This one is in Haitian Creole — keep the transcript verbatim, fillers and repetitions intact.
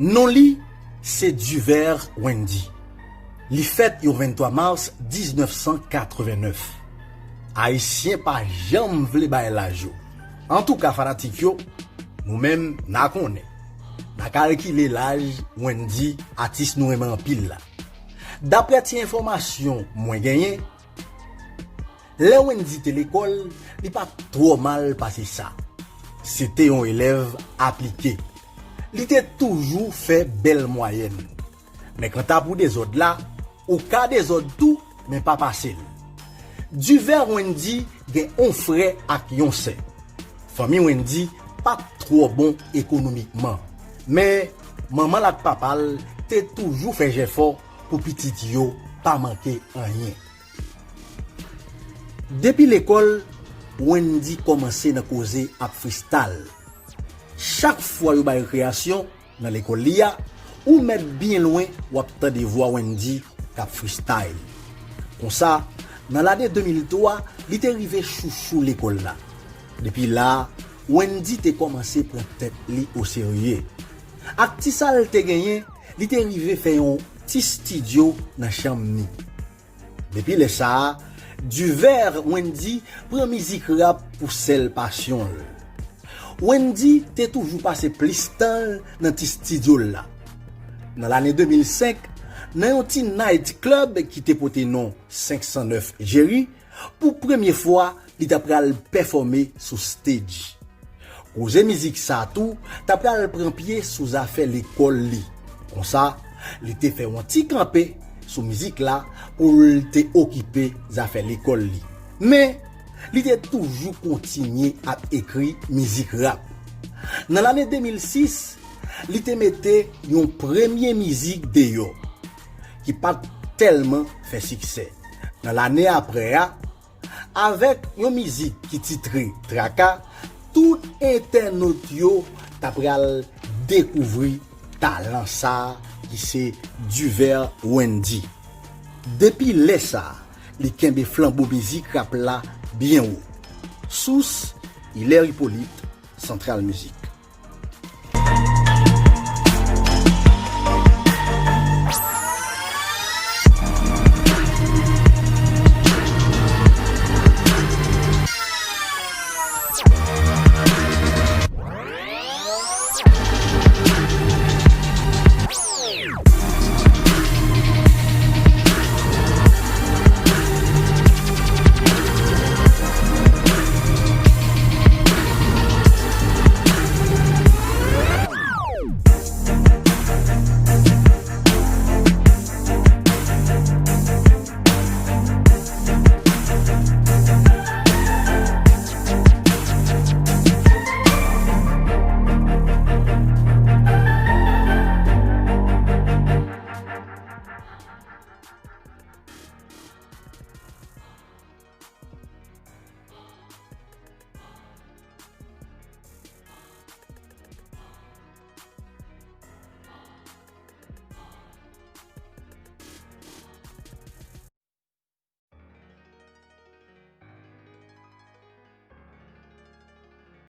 Non li se Duver Wendy. Li fèt yon venntwa mas diznèf san katrevennnèf. Ayisyen pa janm vle bay laj yo. Antouka, fanatik yo, nou menm n a konnen. N a kalkile laj Wendy, atis nou renmen anpil la. Daprè ti enfòmasyon mwen genyen, lè Wendy te lekòl, li pa t twò mal pase sa. Se te yon elèv aplike. Li te toujou fè bèl mwayèn. Men kanta pou dezòd la, ou ka dezòd tou, men pa pase l. Duver Wendy gen yon frè ak yon sè. Fanmi Wendy pa t twò bon ekonomikman, men manman l ak papa l te toujou fè jèfò pou pitit yo pa manke anyen. Depi lekòl, Wendy kòmanse nan koze ak freestyle. Chak fwa yo bay rekreyasyon nan lekòl li a, ou mèt byen lwen w ap tande vwa Wendy k ap freestyle. Konsa, nan lane de mil twa, li te rive chouchou lekòl la. Depi la, Wendy te kòmanse pran tèt li oserye. Ak ti sa l te genyen, li te rive fè yon ti estidyo nan chanm ni. Depi lè sa a, Duver Wendy pran mizik rap pou sèl pasyon l. Wendy te toujou pase plis tan l nan ti estidyo l la. Nan lane de mil senk, nan yon ti night club ki te pote non senk san nèf Jerry, pou premye fwa, li ta pral pèfòme sou stage. Koze mizik sa tou ta pral pran pye sou zafè lekòl li. Konsa, li te fè yon ti kanpe sou mizik la pou l te okipe zafè lekòl li. Men, li te toujou kontinye ap ekri mizik rap. Nan lane de mil sis, li te mete yon premye mizik deyò ki pa t tèlman fè siksè. Nan lane apre a, avèk yon mizik ki titre Traka, tout entènot yo ta pral dekouvri talan sa a ki se Duver Wendy. Depi lè sa a, li kenbe flanbo mizik rap la byen wo. Sous, Hilaire Hyppolite, Central Music.